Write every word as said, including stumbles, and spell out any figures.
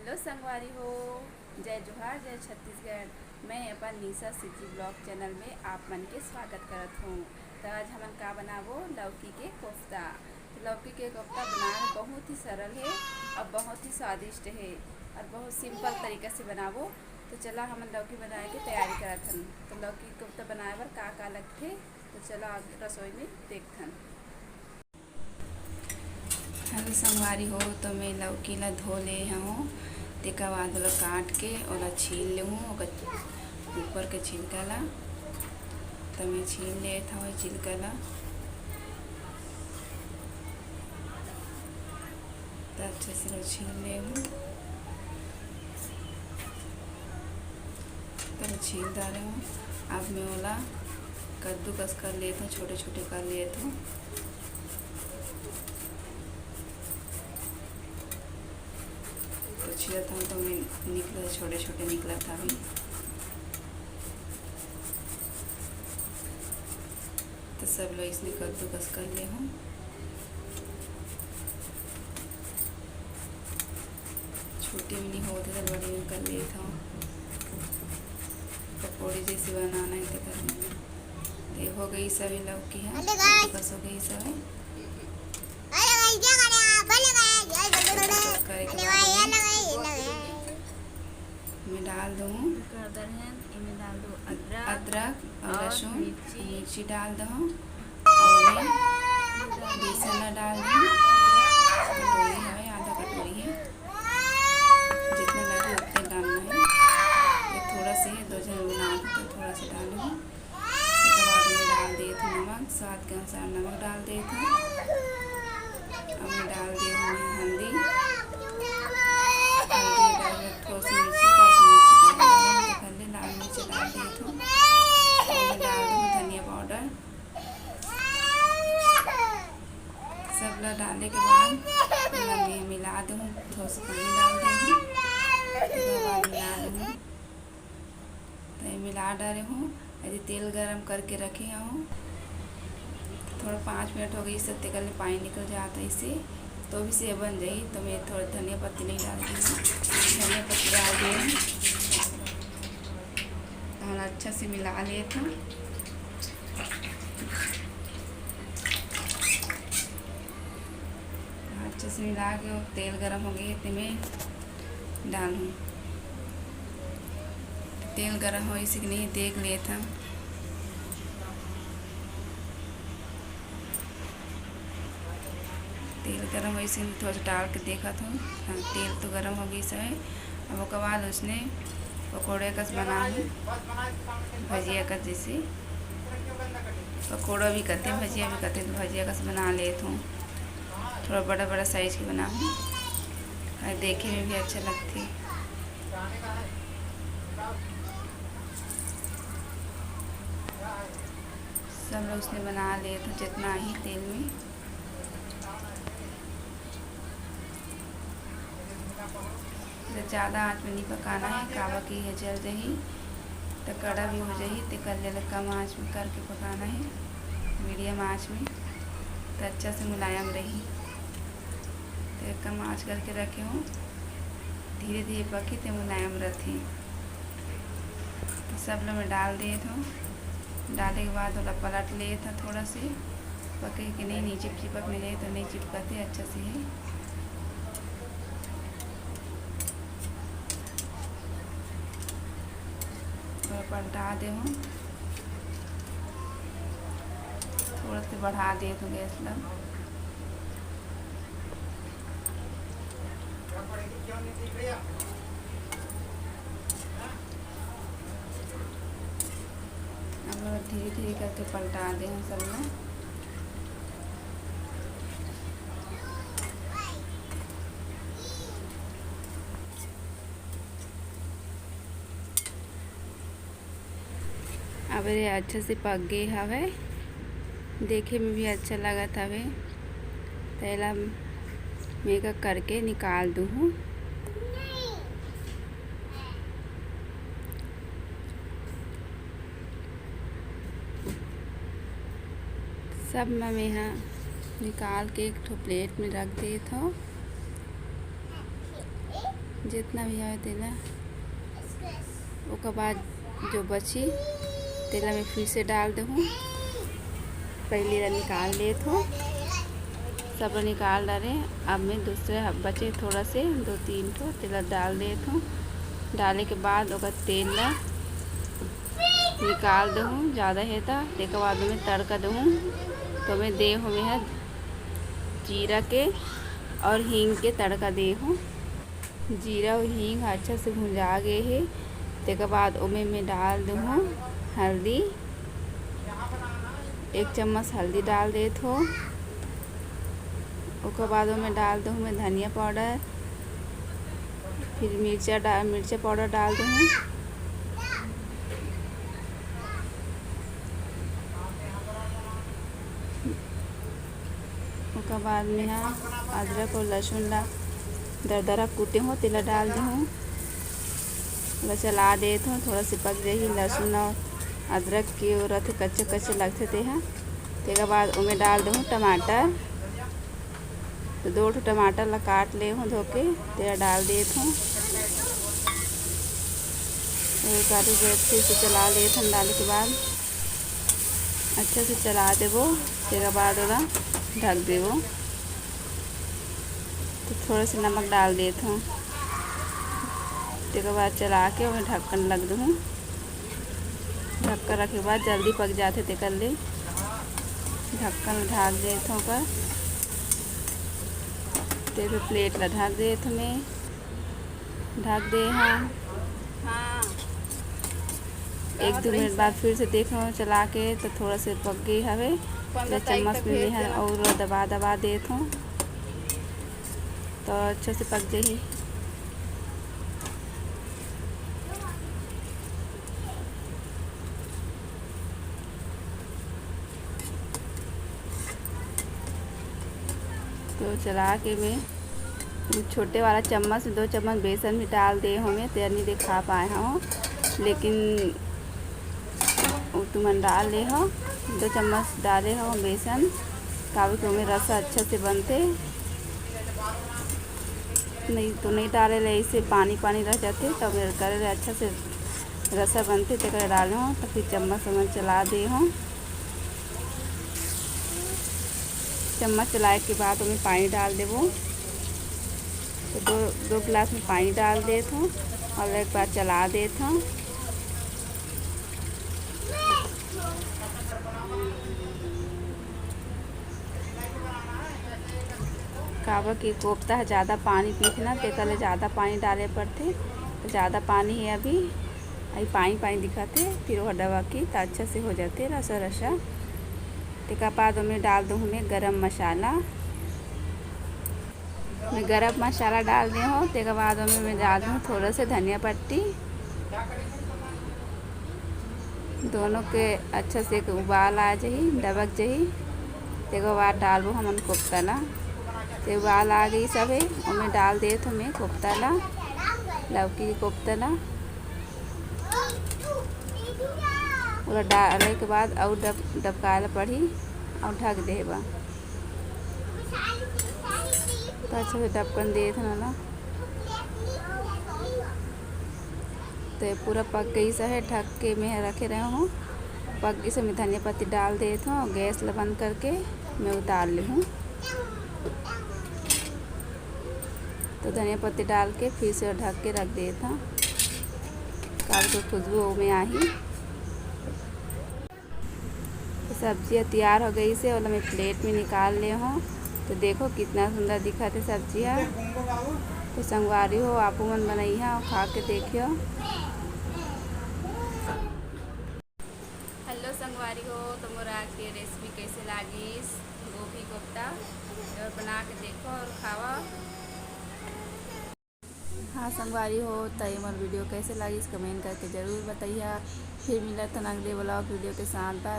Hello संगवारी हो, जय जोहार, जय छत्तीसगढ़। मैं अपन निशा सिटी ब्लॉग चैनल में आप मन के स्वागत करत हूँ। तो आज हमन का बनाबो, लौकी के कोफ्ता। तो लौकी के कोफ्ता बनाना बहुत ही सरल है और बहुत ही स्वादिष्ट है और बहुत सिंपल तरीका से बनाबो। तो चला हमन लौकी बनाए के तैयारी करत हन। तो लौकी के कोफ्ता बनाए बर का का लगथे, तो चला आज रसोई में देखथन। हेलो संगवारी हो, तो मैं लौकी ला धो ले हूँ। तेकर बाद ओला काट के ओला छील लेहूँ, ओकर ऊपर के छिलका ला। तो मैं छील लेत हूँ छिलका ला। तो अच्छे से मैं छील ले हूँ। तो मैं छील डाले हूँ। अब मैं ओला कद्दूकस कर लेत हूँ, छोटे छोटे कर लेत हूँ। तो छीलत हूँ तो मैं निकले छोटे छोटे निकलत हवे। तो सब ला इसने कद्दूकस कर ले हूँ। छोटी में नहीं होते तो बड़ी में कर लेत हूँ। पकौड़ी जैसे बनाना है तो कर लेंगे। तो ये हो गई सभी लौकी है, हेलो गाइस। कद्दूकस हो गई सभी। हेलो गाइस, क्या कर रहे हैं आप? हेलो गाइस, हेलो गाइस। कद्दूकस करे के बाद में मैं डाल दूँ अदरक, अदरक और लहसुन, मिर्ची। मिर्ची डाल दो। और मैं बेसन ला डाल दो, कटोरी है, आधा कटोरी है, जितना लगे उतना डालना है। ये थोड़ा सा है, दो जन बना तो थोड़ा सा डालूँ। उसके बाद में डाल दिए थे नमक, स्वाद के अनुसार नमक डाल दिए थे। अब मैं डाल दिए हूँ हल्दी, हल्दी डाल, थोड़ा सी मिर्ची, काली मिर्ची डाल दिए, पहले लाल मिर्च डाल दिए थे। अब मैं डाल दूँ धनिया पाउडर। सब ला डाले के बाद मैं मिला दूँ, थोड़ा सा पानी डाल दूँ, उसके बाद मिला दूँ। तो ये मिला डाले हूँ। यदि तेल गरम करके रखे हूँ, थोड़ा पाँच मिनट हो गई, इससे तेल ले पानी निकल जाता है इससे, तो भी से बन जाई। तो मैं थोड़ा धनिया पत्ती नहीं डाल रही हूँ, धनिया पत्ती डाल दी हूँ। तो हम अच्छा से मिला लेते हैं। अच्छे से मिला के तेल गरम हो गए, तेमे डालूँ। तेल गरम हो इसी के नहीं देख लेत हम। तेल गरम हो इसी थोड़ा सा डाल के देखा था। हाँ, तेल तो गरम हो गई है। अब ओकर बाद उसने पकौड़े कस बनाहूँ, भजिया कस जैसे। पकौड़ा भी कहते हैं, भजिया भी कहते हैं, तो भजिया कस बना लेत हूँ। थोड़ा बड़ा बड़ा साइज के बनाहूँ, और देखे में भी अच्छा लगते। सब लोग उसने बना लेत हूँ जितना ही तेल में। तो ज़्यादा आँच में नहीं पकाना है, काबर कि ये जल जाही तो कड़ा भी हो जाही। तो कर ले कम आँच में करके पकाना है, मीडियम आँच में, तो अच्छा से मुलायम रही। तो कम आँच करके रखे हूँ, धीरे धीरे पकी तो मुलायम रहती। तो सब लोग मैं डाल देत हूँ। डाले के बाद ओला पलट लेत हूँ थोड़ा से, पके के नहीं, नीचे चिपक नहीं जाए तो नहीं चिपकते अच्छा से है। थोड़ा पलटा दे हूँ, थोड़ा से बढ़ा दे हूँ गैस ला। अब धीरे धीरे करके पलटा दे हूँ सब में। अब ये अच्छा से पक गे हवे, देखे में भी अच्छा लगत हवे। तेला मेघा करके निकाल दूहूँ। सब म मेहा निकाल के एक ठो प्लेट में रख देत हूँ। जितना भी हवे तेला। ओकर बाद जो बची, तेला मैं फिर से डाल देहूँ। पहले ला निकाल लेत हो, सब ला निकाल डारे। अब मैं दूसरे ह-, बचे थोड़ा से दो तीन ठो, तेला डाल देत हूँ। डाले के बाद ओकर तेल ला निकाल देहूँ, ज़्यादा हे त। तेकर बाद मैं तड़का देहूँ, तो मैं दे हूँ मैं ह जीरा के और हींग के तड़का दे हूँ। जीरा अउ हींग ह अच्छा से भुंजा गे हे। तेकर बाद ओमे मैं डाल देहूँ हल्दी, एक चम्मच हल्दी डाल देत हो। ओकर बाद ओमे डाल देहूँ मैं धनिया पाउडर, फिर मिर्चा डा-, मिर्चा पाउडर डाल देहूँ। ओकर बाद में हा अदरक अउ लहसुन ला दरदरा कूटे हो, तेला डाल देहूँ। ओला चला देत हो, थोड़ा से पक जाही। लहसुन अउ अदरक के ओ रथे, कच्चे कच्चे लगथे तेहा। तेकर बाद ओमे डाल देहूँ टमाटर। तो दो ठो टमाटर ला काट ले हूँ धो के, तेला डाल देत हूँ। ओकर बाद फिर से चला लेत हन, डाले के बाद अच्छा से चला देबो। तेकर बाद ओला ढक देबो। तो थोड़ा से नमक डाल देत हूँ। तेकर बाद चला के ओमे ढक्कन लग दूँ। ढक्कन रखे के बाद जल्दी पक जाथे, तेकर ले ढक्कन ढाक देत हूँ ओकर। तेकर प्लेट ला ढक देत हूँ मैं, ढक दे हूँ। हाँ। एक दो मिनट बाद फिर से देख हूँ चला के, तो थोड़ा से पक गई हवे। पंद्रह तो तारीख चम्मच तक में भेज मैं देना। और दबा दबा देत हूँ, तो अच्छा से पक जाही। तो चला के मैं छोटे वाला चम्मच में दो चम्मच बेसन भी डाल दे हूँ मैं, तेरा नहीं दिखा पाए हूँ, लेकिन वो तुमन डाल ले हो। दो चम्मच डाले हो बेसन, काबर कि ओमे रसा अच्छा से बनथे। नहीं तो नहीं डाले ले, ऐसे पानी पानी रह जाथे, तब मेरे करे ले अच्छा से रसा बनथे, तेकर डाले हो। तो फिर चम्मच समझ चला दे हो। चम्मच चलाए के बाद ओमे पानी डाल देबो। तो दो, दो गिलास में पानी डाल देत हूँ और एक बार चला देत हूँ। काबर कि कोफ्ता ह ज़्यादा पानी पीथे ना, तेकर ले ज़्यादा पानी डाले पड़थे। तो ज़्यादा पानी हे अभी, अभी पानी पानी दिखत हे, फिर ओह डबक ही त अच्छा से हो जाथे रसा रसा। तेकर बाद ओमे डाल दूँ मैं गरम मसाला। मैं गरम मसाला डाल दे हूँ, तेकर बाद ओमे मैं डाल दूँ थोड़ा से धनिया पत्ती। दोनों के अच्छा से एक उबाल आ जाही, डबक जाही, तेकर बाद डालबो हमन कोफ्ता ला। ते उबाल आ गई सब हे, ओमे डाल देत हूँ मैं कोफ्ता ला, लौकी के कोफ्ता ला। ओला डाले के बाद अउ डब-, डबकाए ला पड़ही अउ ढक देहे बा। तो अच्छा से ढक्कन देत हन ओला। तो ये पूरा पक गई सा है, ढक के मैं रखे रहे हूँ। पक गई से मैं धनिया पत्ती डाल देत हूँ और गैस ला बंद करके मैं उतार ली हूँ। तो धनिया पत्ती डाल के फिर से ढक के रख देत हूँ, काबर के खुशबू ओमे आही। तो सब्जी तैयार हो गई से, ओला मैं प्लेट में निकाल ले हूँ। तो देखो कितना सुंदर दिखत हे सब्जी ह। तो संगवारी हो, आपो मन बनइहा और खा के देखियो। हेलो संगवारी हो, तो मोर आज के रेसिपी कैसे लागिस गोभी कोफ्ता, तो बना के देखो और खावा। हाँ संगवारी हो, त ये मोर वीडियो कैसे लागिस कमेंट करके जरूर बताइहा। फिर मिलत हन अगले व्लॉग वीडियो के साथ। बाय।